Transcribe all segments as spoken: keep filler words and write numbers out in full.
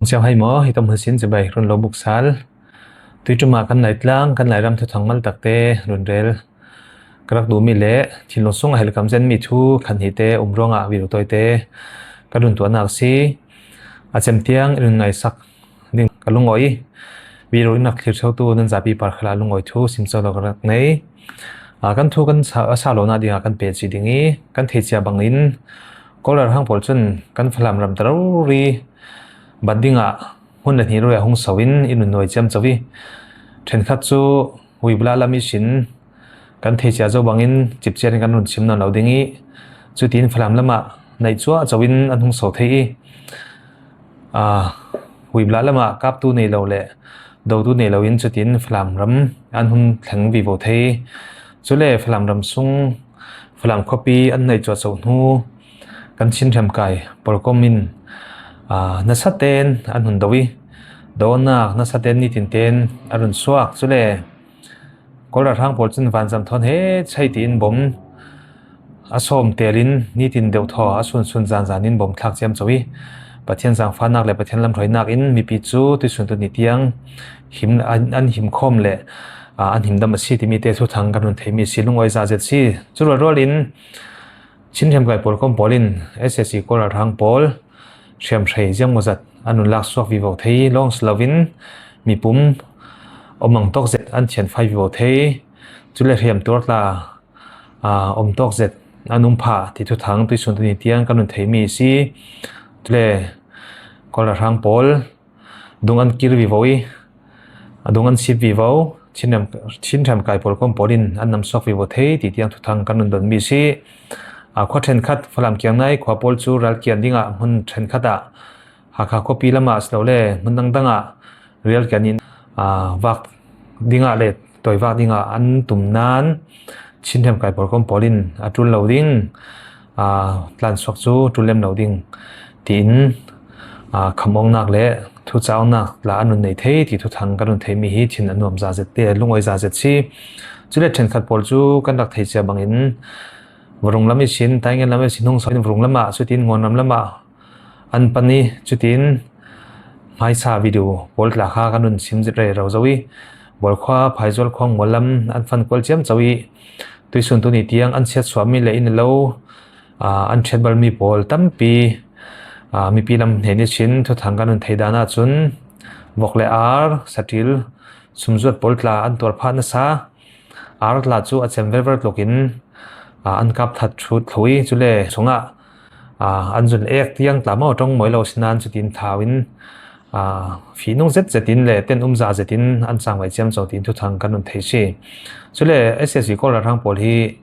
Ciau hai maw, i tom hasin cibai run lo buksal. Tui tuma kan lai tlang, kan lai ram thuthang mal takte run rel. Ka rak duhmi le thinlung sung a helkam zenmi thu khan hite um ruangah video tawite ka run tuahnak a si. A cem tiang i run ngaisak ding ka lungawi. Video in rak thlir thotu nan zapi par khala lungawi thu simco lo ka rak nei. Aa, kan thu kan sa, a sa lona dingah kan pe ci ding i kan thei cia bangin Kawl ralhrang pawl cun kan Falam ram ta rori bat dingah hmun le hnih rori a hung so in i nunnuai ciamco i ṭhenkhat cu Huibla lam ihsin kan thei cia zo bangin cipciar in kan run chim nawn lo ding i cutin Falam lamah naih cuahco in an hung so thei i, aa, Huibla lamah kaptu nei lo le dotu nei loin cutin Falam ram an hun thleng vivo thei. Cule Falam ram sung Falam khuapi an naih cuahco hnu kan Chin hriamkai pawlkom in, aa, nasa ten an hun do i, donak nasa ten nitin ten an run suak. Cule Kawl ralhrang pawl cun vanzam thawn he chei tiin bom a sawm telin nitin deuhthaw a sunsun zanzan in bom thlak ciamco i Pathian zangfahnak le Pathian lamhruainak in mipi cu tuisun tu ni tiang him, an, an him khawm le, aa, an him dam a si timi te thuthang kan run theimi a si, lungawi zazet si. Cu rualrual in Chin hriamkai pawlkom pawl in S S C Kawl ralhrang pawl hriamhrei ziangmawzat an run lak suak vivo thei lawng si loin mipum awmang tawk zet an thianfai vivo thei. Cule hriamtuar tla, aa, om tawk zet an um phah ti thuthang tuisun tu ni tiang kan run theimi a si. Cule Kawl ralhrang pawl dung an kir vivo i, a dung an sip vivo, Chin hriam, Chin hriamkai pawlkom pawl in an nam suak vivo thei ti tiang thuthang kan run donmi a si. Aa, khua ṭhenkhat Falam kiang nai khua pawl cu ralkian dingah hmun ṭhenkhat ah Hakha khuapi lamah a si lo le hmun dangdang ah rialkian in, aa, vak dingah le toivak dingah an tum nain Chin hriamkai pawlkom pawl in a ṭul lo ding, aa, tlansuak cu ṭul lem lo ding tiin, aa, khamawknak le thucaawknak tla an run nei thei ti thuthang kan run theimi hi thin a nuam zazet te lungawi zazet si. Cule ṭhenkhat pawl cu kan rak thei cia bangin Vurung lam ihsin, Taingen lam ihsin hung so in Vurung lamah cutin Ngawnram lamah an pan i cutin hmaisa video pawl tla kha kan run sim zet rero zo i Bualkhua, Phaizual khua Mual lam an fan kual ciamco i tuisun tu ni tiang an siatsuahmi le in lo, aa, an ṭhiatbalmi pawl tampi, aa, mipi lam hnen ihsin thuthang kan run thei dan ahcun vok le ar, saṭil, sumzuat pawl tla an tuar phah nasa, ar tla cu a cem verver tlukin, aa, an kap that ṭhut thlu i cule sungah, aa, an zun ek tiang tla maw ṭong mawi lo si nain cutin thau in, aa, fihnung zet zetin le ten umza zetin an cangvai ciamco tiin thuthang kan run thei si. Cule S S C Kawl ralhrang pawl hi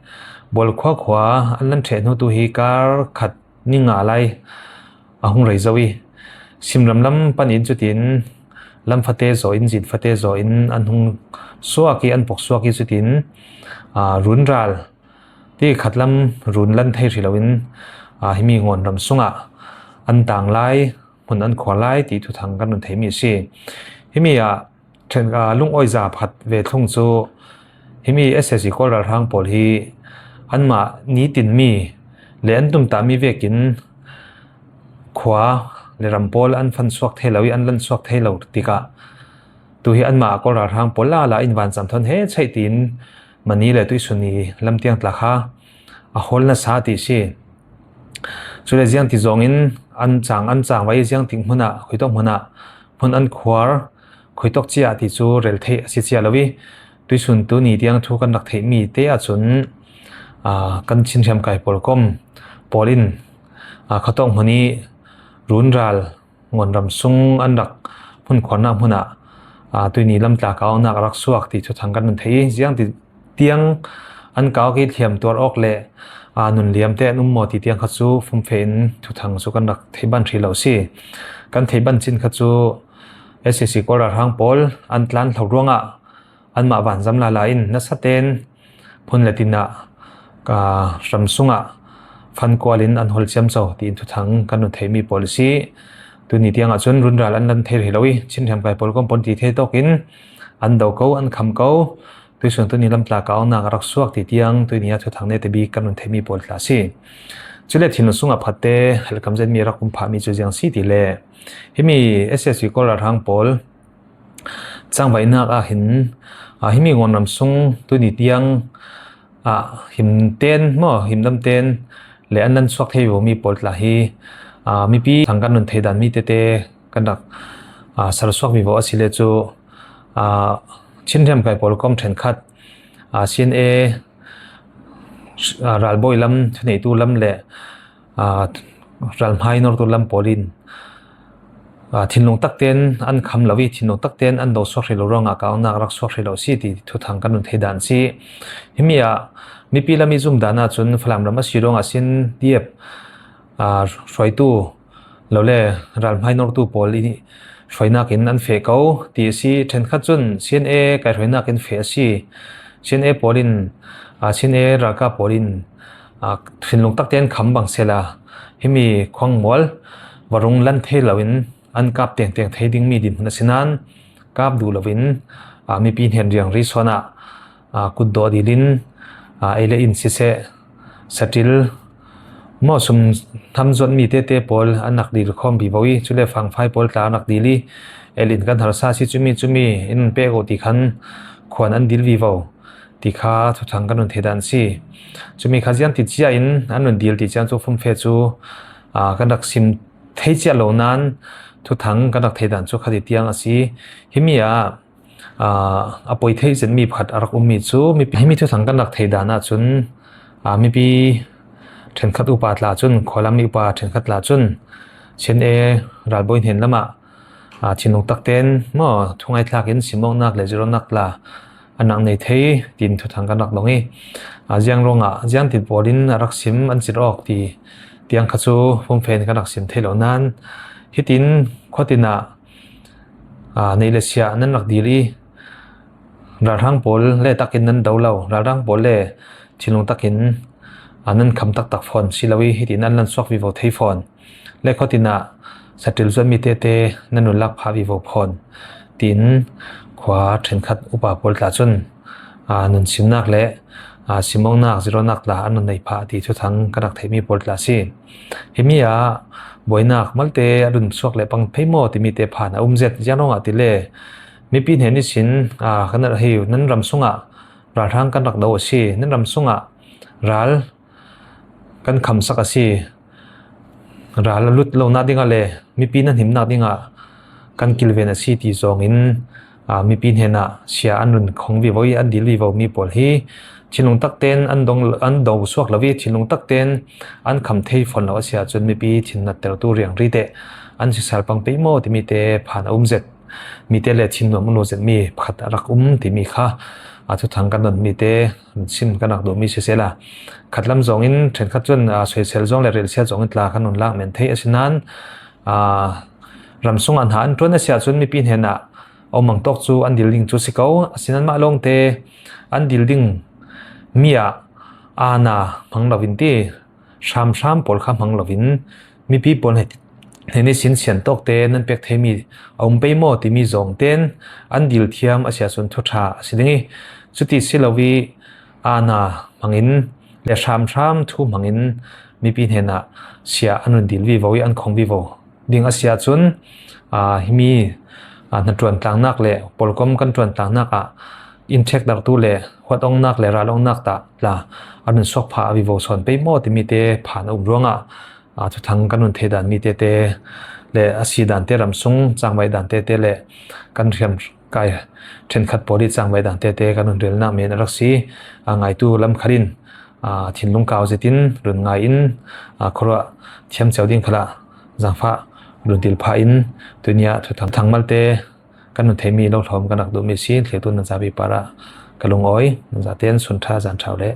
Bualkhua khua an lan ṭheh hnu tu hi kar khat ni nga lai a hung rei zo i, Simram lam panin cutin lam fate zaw in, zin fate zaw in an hung suak i, an pok suak i cutin, aa, runral ti khat lam run lan thei hrih loin, aa, himi Ngawnram sungah an tang lai, hmun an khuar lai ti thuthang kan run theimi a si. Himi ah ṭhen, aa, lungawiza pakhat ve thlung cu himi S S C Kawl ralhrang pawl hi anmah nitinmi le an tumtahmi vekin khua le ram pawl an fan suak thei lo i an lan suak thei lo tikah tu hi anmah Kawl ralhrang pawl lala in vanzam thawn he chei tiin mani le tuisun ni lamtiang tla kha a hawl nasa ti si. Cule ziangti zawngin an cang, an cangvai i ziangtik hmunah, khuitawk hmunah hmun an khuar, khuitawk cia ti cu rel theih a si cia lo i, tuisun tu ni tiang thu kan rak theihmi te ahcun, aa, kan Chin hriamkai pawlkom pawl in, aa, khuatawk hmun i runral Ngawnram sung an rak hmun khuarnak hmunah, aa, tuini lam tla kau awknak a rak suak ti thuthang kan run thei i, ziangti tiang an kau awk i hliam tuar awk le, aa, nun liam te an um maw ti tiang kha cu fumfe in thuthang cu kan rak theih ban hrih lo si. Kan theih ban cin kha cu S S C Kawl ralhrang pawl an tlan hlo ruangah anmah vanzam lala in nasa ten hmun le tinah, aa, ram sungah fan kual in an hawl ciamco tiin thuthang kan run theihmi pawl a si. Tuni tiang ahcun runral an lan thei rih lo i, Chin hriamkai pawlkom pawl ti thei tawk in an do ko, an kham ko. Tuisun tuni lam tla kau awknak a rak suak ti tiang tuni ah thuthang nete bik kan run theihmi pawl tla a si. Cule thinlung sungah phatte helkam zetmi a rak um phahmi cu ziang si ti le, himi S S C Kawl ralhrang pawl cangvaihnak ah hin, aa, himi Ngawnram sung tuni tiang ah him ten maw, him dam ten le an lan suak thei vivomi pawl tla hi, aa, mipi thang kan nun thei dan mi tete kan rak, aa, sal suak vivo a si le cu, aa, Chin hriamkai pawl kom ṭhenkhat, aa, C N A, aa, ralbawi lam, thuneitu lam le, aa, ralhmai nortu lam pawl in, aa, thinlung takten an kham lo i, thinlung takten an do suak hrih lo ruangah ka awknak rak suak hrih lo si ti thuthang kan run thei dan si. Himi ah mipi lam i zum dan ahcun Falam ram a si ruangah sin diep, aa, hruaitu lo le ralhmai nortu pawl i hruainak in an feh ko ti a si. Ṭhenkhat cun C N A kai hruainak in feh a si. C N A pawl in, aa, C N A ralkap pawl in, aa, thinlung takten kham bang sela, himi khuangmual va rung lan thei loin an kap tengteng thei dingmi dinhmun a si nain kap duh loin, aa, mipi hnen riangri sawn ah, aa, kut dawh dil in, aa, ei le in siseh, saṭil maw, sum hnam zuatmi tete pawl an rak dil khawm vivo i, cule fangfai pawl tla an rak dil i, el in kan harsa si, cumi cumi in pek uh ti khan khuan an dil vivo ti kha thuthang kan run thei dan si. Cumi kha ziang ti cia in an run dil ti ciang cu fumfe cu, aa, kan rak sim thei cia lo nain thuthang kan rak thei dan cu kha ti tiang a si. Himi ah, aa, a poi thei zetmi pakhat a rak ummi cu mipi, himi thuthang kan rak thei dan ahcun, aa, mipi ṭhenkhat upa tla cun, khualam mi upa ṭhenkhat tla cun C N A ralbawi hnen lamah, aa, thinlung takten maw, thungai thlak in sim awknak le zirh awknak tla an rak nei thei tiin thuthang kan rak dong i, aa, ziang ruangah ziang tin pawl in a rak sim an zirh awk ti tiang kha cu fumfe in kan rak sim thei lo nain, hitin khuatin ah, aa, neih le siah nan rak dil i, ralhrang pawl le takin nan do lo, ralhrang pawl le thinlung takin, aa, nan kham taktak fawn si lo i, hitin an lan suak vivo thei fawn. Le khuatin ah saṭil zuatmi tete nan nun lak phah vivo fawn, tiin khua ṭhenkhat upa pawl tla cun, aa, nun simnak le, aa, sim awknak, zirh awknak tla an nun nei phah ti thuthang kan rak theihmi pawl tla si. Himi ah buainak malte a run suak le pang phei maw timi te phan a um zet. Ziang ruangah ti le, mipi hnen ihsin, aa, kan rak hi, nan ram sungah ralhrang kan rak do a si, nan ram sungah ral kan khamsak a si, ral a lut lonak dingah le mipi nan himnak dingah kan kilven a si ti zongin, aa, mipi hnenah sia an run khong vivo i an dil vivo mi pawl hi thinlung takten an dong, an do suak lo i thinlung takten an kham thei fawn lo a si ahcun mipi thin nattertu riangri te an sisal pang pei maw timi te phan a um zet. Mi te le thin nuam a nuam zetmi pakhat a rak um timi kha, aa, thuthang kan donmi te sim kan rak duhmi sisehla, khatlam zongin ṭhenkhat cun, aa, soisel zong le relsiat zongin tla kan nun lak men thei a si nain, aa, ramsung ah hna an ṭuan a si ahcun mipi hnenah aumang tawk cu an dil ding cu si ko. Asinain mah lawngte an dil ding mi ah aana hmang loin ti hramhram pawl kha hmang loin mipi pawl hnen ihsin sian tawkte nan pek theimi a um pei maw timi zong ten an dil thiam a si ahcun thuṭha a si ding i, cuti si lo i aana hmangin le hramhram thu hmangin mipi hnenah sia an run dil vivo i an khong vivo ding a si ahcun, aa, himi, aa, hnaṭuan tlangnak le pawlkom kan ṭuan tlangnak ah inṭhekdartu le huat awknak le ral awknak tla a run suak phah a vivo sawn pei maw timi te phan a um ruangah, aa, thuthang kan run thei dan mi tete le a si dan te ramsung cangvaih dan tete le kan hriamkai ṭhenkhat pawl i cangvaih dan tete kan run relnak men a rak si. Aa, ngaitu lam khat in, aa, thinlung kau zetin run ngai in, aa, khuaruah thiam cio ding khalah zangfah run dil phah in tuni ah thuthang thangmalte kan run theimi lo hlawm kan rak duhmi si. Thlirtu nan zapi parah ka lungawi, nan zaten sun ṭha zan ṭha le.